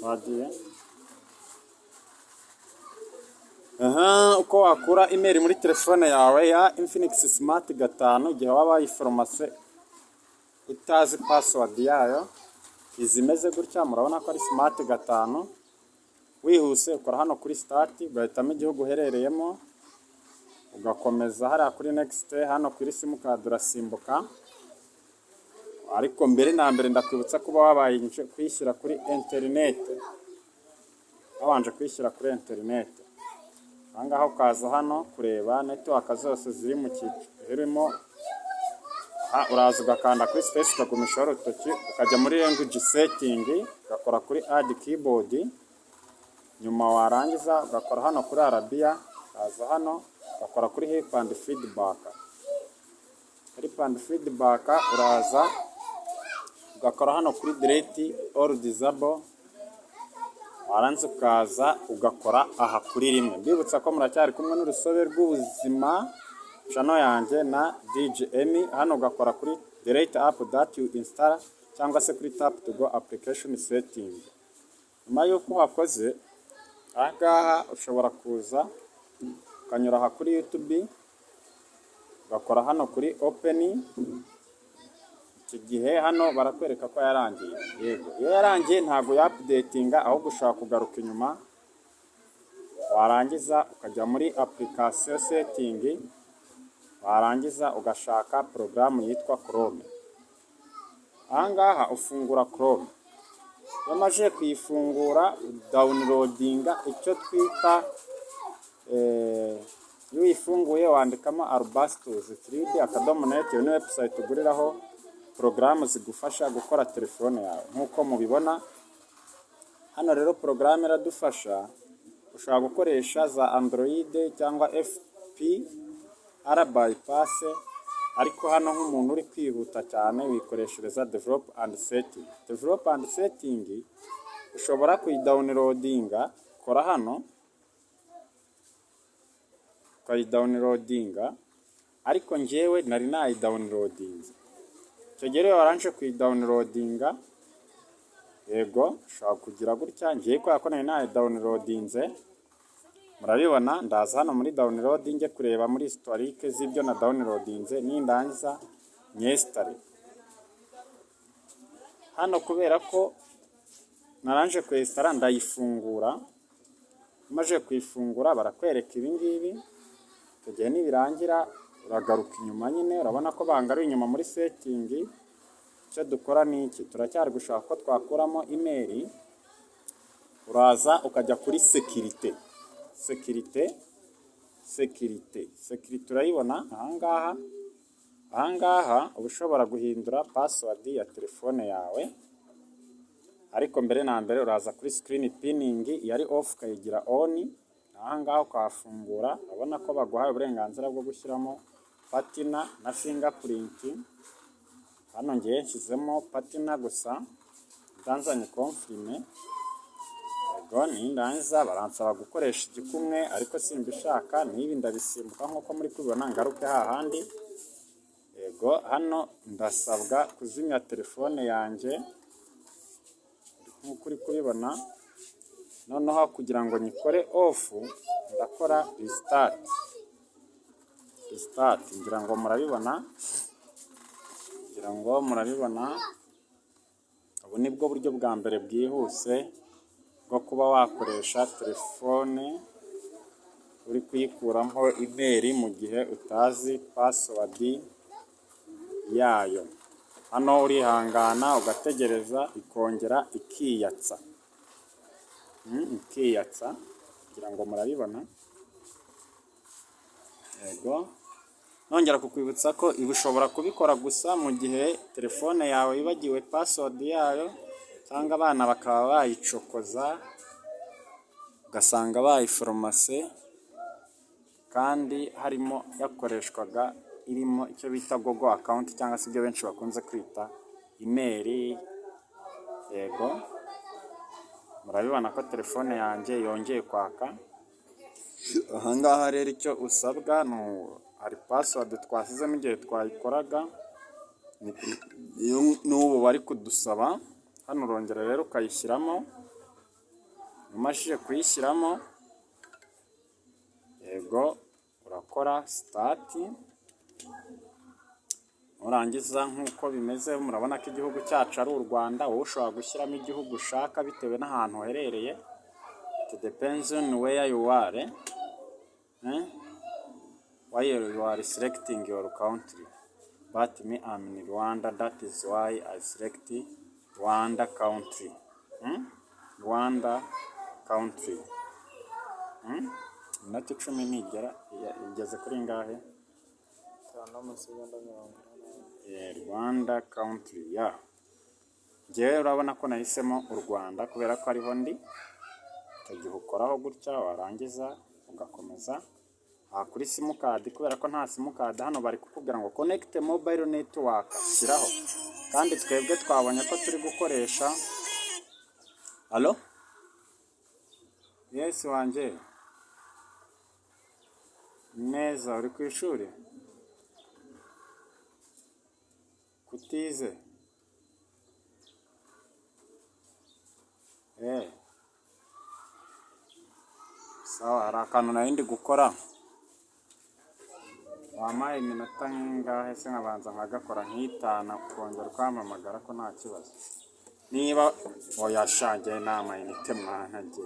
Twagiye. Aha, uko wakura email muri telefone yawe ya Infinix Smart 5 igihe waba wayiforomase utazi password yayo. Izi imeze gutya, murabona ko ari Smart 5. Wihuse ukora hano kuri Start, ugahitamo igihugu uherereyemo, ugakomeza hariya kuri Next. Hano kuri simukadi urasimbuka, ariko mbere na mbere ndakwibutsa kuba wabanje kuyishyira kuri interineti, wabanje kuyishyira kuri interineti. Aha ngaha ukaza hano kureba network zose ziri mu cyiciro zirimo. Aha uraza ugakanda kuri space, ukagumishaho urutoki, ukajya muri language setting, ugakora kuri Add keyboard. Nyuma warangiza ugakora hano kuri Arabiya, ukaza hano ugakora kuri Help and feedback. Help and feedback, uraza ugakora hano kuri Delete or disable. Warangiza ukaza ugakora aha kuri rimwe. Mbibutsa ko muracyari kumwe n'Urusobe rw'Ubuzima, channel yanjye na DJ Emi. Hano ugakora kuri Delete app that you install cyangwa se kuri Tap to go application setting. Nyuma y'uko uhakoze, aha ngaha ushobora kuza ukanyura aha kuri YouTube, ugakora hano kuri Open. Iki gihe hano barakwereka ko yarangiye. Yego, iyo yarangiye ntabwo yaupdatinga, ahubwo ushobora kugaruka inyuma, warangiza ukajya muri application setting, warangiza ugashaka porogaramu yitwa Chrome. Aha ngaha ufungura Chrome. Iyo umaze kuyifungura, downloadinga icyo twita, iyo uyifunguye wandikamo albastus3d.net. Iyo ni website uguriraho porogaramu zigufasha gukora telefone yawe nk'uko mubibona hano. Rero porogaramu iradufasha, ushobora gukoresha za Android cyangwa FPR bypass, ariko hano nk'umuntu uri kwihuta cyane wikoreshereza Develop and setting. Develop and setting ushobora kuyidownloadinga, kora hano ukayidownloadinga, ariko njyewe nari nayidownloadinze. Icyo gihe rero warangije kuyidownloadinga, yego, ushobora kugira gutya. Ngiye kubera ko nari nayidownloadinze, murabibona, ndaza hano muri download, njye kureba muri historique z'ibyo na downloadinze, nindangiza nyinstalle hano. Kubera ko naranje kuyinstalla, ndayifungura. Maze kuyifungura, barakwereka ibi ngibi. Icyo gihe nibirangira uragaruka inyuma nyine, urabona ko bangaruye inyuma muri setting. Icyo dukora ni iki? Turacyari gushaka ko twakuramo email. Uraza ukajya kuri Sécurité, Sécurité, Sécurité, Sécurité, urayibona ahangaha. Ahangaha uba ushobora guhindura password ya telefone yawe, ariko mbere na mbere uraza kuri Screen pinning, yari off ukayigira on. Ahangaha ukahafungura, urabona ko baguhaye uburenganzira bwo gushyiramo pattern na fingerprint. Hano ngiye nshyizemo pattern gusa, ndanzanye confirm. Yego, nindangiza baransaba gukoresha igikumwe, ariko simbishaka n'ibi, ndabisimbuka nk'uko muri kubibona, ngaruke hahandi. Yego, hano ndasabwa kuzimya telefone yanjye nk'uko uri kubibona. Noneho kugira ngo nyikore off, ndakora restart, restart. Ngira ngo murabibona, ngira ngo murabibona. Ubu ni bwo buryo bwa mbere bwihuse bwo kuba wakoresha telefone uri kuyikuramo email mu gihe utazi password yayo. Hano urihangana ugategereza ikongera ikiyatsa, ikiyatsa. Ngira ngo murabibona. Yego, nongera kukwibutsa ko ibi ushobora kubikora gusa mu gihe telefone yawe yibagiwe password yayo, cyangwa abana bakaba bayicokoza ugasanga bayiforomase, kandi harimo yakoreshwaga irimo icyo bita Google account cyangwa se ibyo benshi bakunze kwita email. Yego, murabibona ko telefone yanjye yongeye kwaka. Ahangaha rero icyo usabwa ni hari password twashyizemo igihe twayikoraga, n'ubu bari kudusaba. Hano urongera rero ukayishyiramo. Umajije kuyishyiramo, yego, urakora start. Nurangiza, nk'uko bimeze, murabona ko igihugu cyacu ari u Rwanda. Wowe ushobora gushyiramo igihugu ushaka bitewe n'ahantu uherereye. It depends on where you are, eh? While you are selecting your country, but me, I'm in Rwanda, that is why I select Rwanda country, Rwanda country. Iminota 10 nigera, igeze kuri ngahe? 5 n'amasegonda 44. Rwanda country ya njyewe, urabona ko nahisemo u Rwanda kubera ko ariho ndi. Icyo gihe ukoraho gutya, warangiza ugakomeza aha kuri simukadi. Kubera ko nta simukadi, hano bari kukubwira ngo "Connect mobile network", shyiraho. Kandi twebwe twabonye ko turi gukoresha. Allo, yes, wanjye neza, uri ku ishuri kutize? Sawa, hari akantu nari ndi gukora. Wampaye iminota nk'ingahe se nkabanza nkagakora, nk'itanu, ukongera ukampamagara, ko nta kibazo? Niba oya sha, njye nta mayinite mwana, njye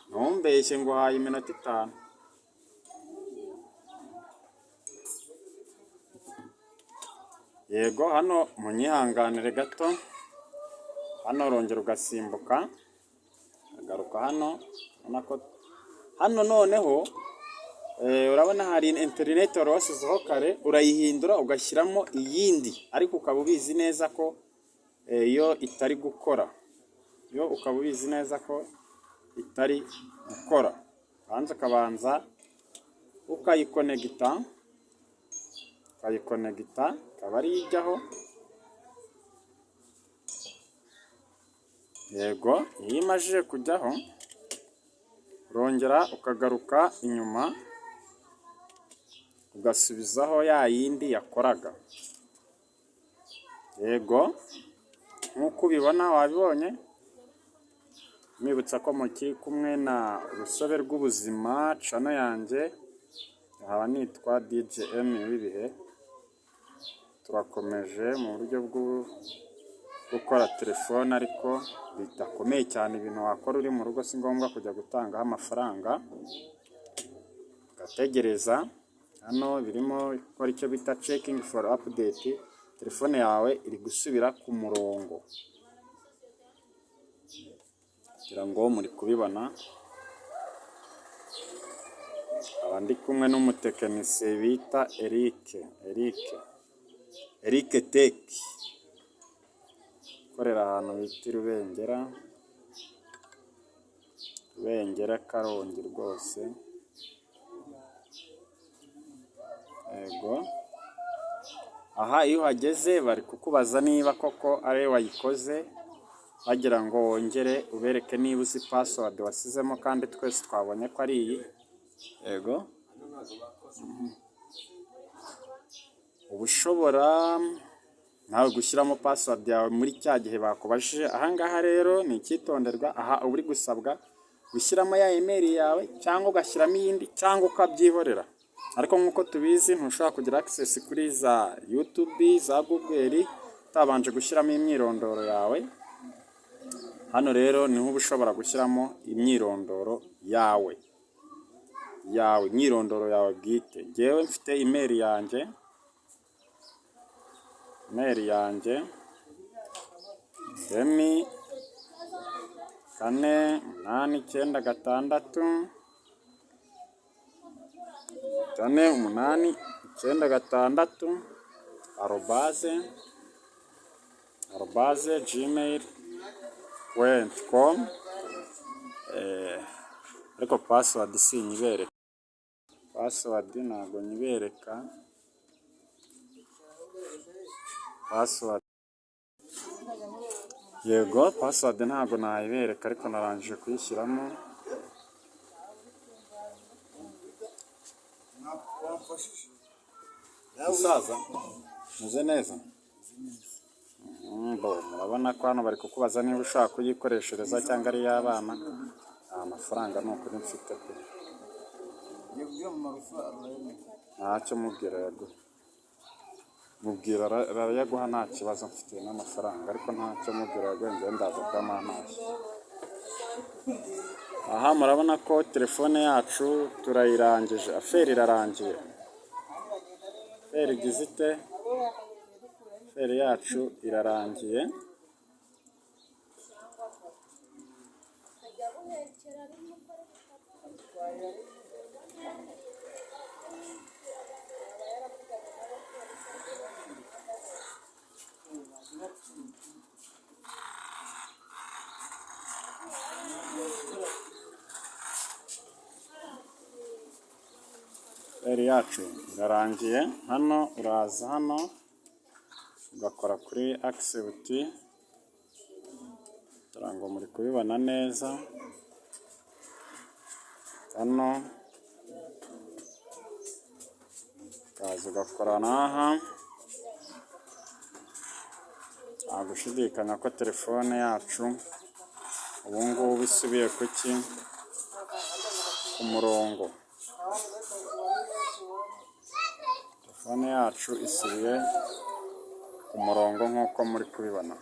ntumbeshye ngo uhaye iminota 5. Yego, hano munyihanganire gato. Hano urongera ugasimbuka, ukagaruka hano. Ubona ko hano noneho urabona hari interineti wari wasizeho kare, urayihindura ugashyiramo iyindi, ariko ukaba ubizi neza ko iyo itari gukora, yo ukaba ubizi neza ko itari gukora, banza ukabanza ukayikonegita, ikaba ariyo ijyaho. Yego, iyo imajije kujyaho, urongera ukagaruka inyuma, ugasubizaho ya yindi yakoraga. Yego, nk'uko ubibona, wabibonye. Mwibutsa ko mukiri kumwe na Urusobe rw'Ubuzima, channel yanjye, nkaba nitwa DJM w'ibihe. Turakomeje mu buryo bwo gukora telefone, ariko bidakomeye cyane. Ibintu wakora uri mu rugo, si ngombwa kujya gutangaho amafaranga. Ugategereza, hano birimo gukora icyo bita checking for update. Telefone yawe iri gusubira ku murongo, kugira ngo muri kubibona. Nkaba ndi kumwe n'umutekinisiye bita Eric, Eric Tech, ukorera ahantu bita i Rubengera, Rubengera Karongi rwose. Yego, aha iyo uhageze bari kukubaza niba koko ari wayikoze, bagira ngo wongere ubereke niba uzi password wasizemo, kandi twese twabonye ko ari iyi. Yego, uba ushobora nawe gushyiramo password yawe muri cya gihe bakubajije. Aha ngaha rero ni icyitonderwa, aha uba uri gusabwa gushyiramo ya email yawe, cyangwa ugashyiramo iyindi, cyangwa ukabyihorera. Ariko nk'uko tubizi, ntushobora kugira access kuri za YouTube, za Google, utabanje gushyiramo imyirondoro yawe. Hano rero niho uba ushobora gushyiramo imyirondoro yawe, imyirondoro yawe bwite. Njyewe mfite email yanjye, email yanjye Remi 4896, 4896 arobase gmail.com. Ariko password sinyibereka, password ntabwo nyibereka password. Yego, password ntabwo nayibereka, ariko narangije kuyishyiramo. Wamfashije. Musaza, meze neza. Bo murabona ko hano bari kukubaza niba ushaka kuyikoreshereza cyangwa ari iy'abana. Nta mafaranga ni ukuri mfite pe. Ngiye kubwira mama Rufa arayemera. Ntacyo, mubwira yaguha, mubwira arayaguha, nta kibazo. Mfite n'amafaranga, ariko ntacyo, mubwira yaguha, njyewe ndaza kuyamuha ntashye. Aha murabona ko telefone yacu turayirangije, affaire irarangiye. Affaire igize ite? Affaire yacu irarangiye. Affaire yacu irarangiye. Hano uraza hano ugakora kuri accept, kugira ngo muri kubibona neza. Hano ukaza ugakora n'aha. Nta gushidikanya ko telefone yacu ubu ngubu isubiye kuki? Ku murongo. Telefone yacu isubiye ku murongo nk'uko muri kubibona.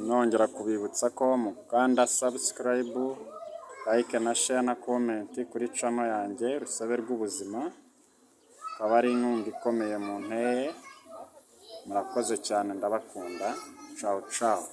Nongera kubibutsa ko mukanda subscribe, like na share na comment kuri channel yanjye Rusobe rw'Ubuzima, akaba ari inkunga ikomeye mu nteye. Murakoze cyane, ndabakunda. Ciao ciao.